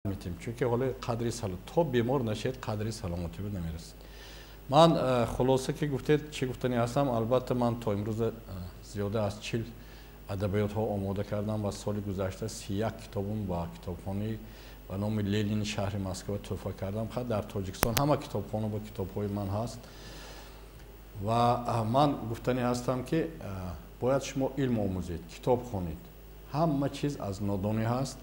Метем, чунки ҳоло қадри то бемор нашед, қадри саломатиро намерасед. Ман хулоса ки гуфтед, чӣ гуфтанӣ ҳастам? Албатта, ман то имрӯза зиёда аз 40 адабиётҳо омода кардам ва соли гузашта 31 китобум ба китобхонаи ба номи Ленини шаҳри Москва тӯҳфа кардам. Ха, дар Тоҷикистон ҳама китобхона бо китобҳои ман ҳаст. Ва ман гуфтанӣ ҳастам, ки бояд шумо илм омӯзед, китоб хонед. Ҳама чиз аз нодонӣ ҳаст.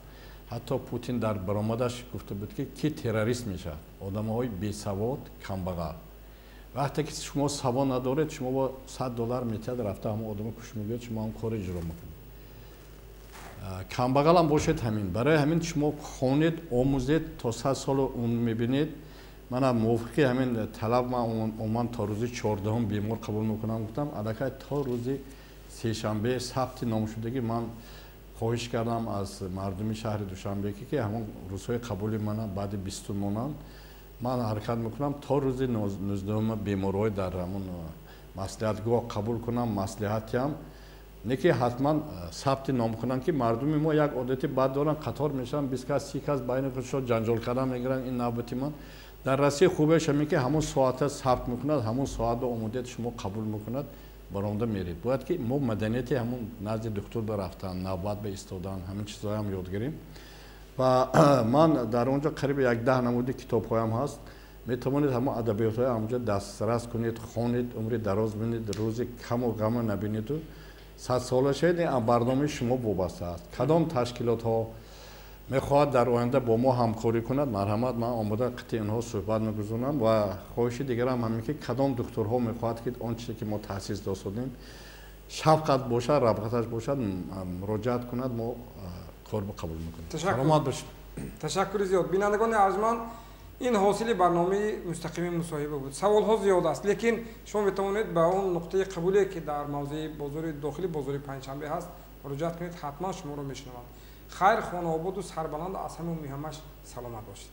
Ҳатто Путин дар баромадаш гуфта буд, ки ки террорист мешавад? Одамоҳои бесавод, камбағал. Вақте ки шумо савод надоред, шумо бо 100 доллар метиҳад, рафта ҳамон одама куш мегӯяд, шумо ҳам кор иҷро мекунед. Камбағалам бошед, ҳамин. Барои ҳамин шумо хонед, омӯзед, то 100 солу умр мебинед. Мана, мувофиқи ҳамин талаб, ман умуман то рӯзи 14-ум бемор қабул мекунам гуфтам. Аллакай то рӯзи сешанбе сабти номшудагӣ. Ман хоҳиш кардам аз мардуми шаҳри Душанбе, ки ҳамон рӯзҳои қабули мана баъди 20-ум монанд. Ман ҳаракат мекунам, то рӯзи 19-ума беморҳои дар ҳамон маслиҳатгоҳ қабул кунам, маслиҳатиам не, ки ҳатман сабти ном кунанд, ки мардуми мо як одати бад доранд: қатор мешаванд, 20 кас, 30 кас, байни худшон ҷанҷол кардан мегиранд, ин навбати ман. Дар Россия хубеш ҳамин, ки ҳамон соата сабт мекунад, ҳамон соат ба омодият шумо қабул мекунад, баромада меред. Бояд ки мо маданияти ҳамон назди духтур ба рафтан, навбат ба истодан, ҳамин чизҳоям ёд гирем. Ва ман дар он ҷо қариби як 10 намуди китобҳоям ҳаст. Метавонед ҳамон адабиётҳои ҳамонҷо дастрас кунед, хонед, умри дароз бинед, рӯзи каму ғама набинеду 100-сола шавед. Ин барномаи шумо вобаста аст. Кадом ташкилотҳо мехоҳад дар оянда бо мо ҳамкорӣ кунад, марҳамат, ман омода, қити инҳо суҳбат мегузорам. Ва хоҳиши дигарам ҳамин, ки кадом духтурҳо мехоҳад, ки он чизе ки мо таъсис додем, шавқат бошад, рағбаташ бошад, муроҷиат кунад, мо корбо қабул мекунем. Саломат бошед. Ташаккури зиёд. Бинандагони арҷманд, ин ҳосили барномаи мустақими мусоҳиба буд. Саволҳо зиёд аст, лекин шумо метавонед ба он нуқтаи қабуле, ки дар мавзеи бозори дохили бозори Панҷшанбе ҳаст, муроҷиат кунед. Ҳатман шуморо мешунаванд. Хайр, хонаободу сарбаланд, аз ҳама муҳимаш саломат бошед.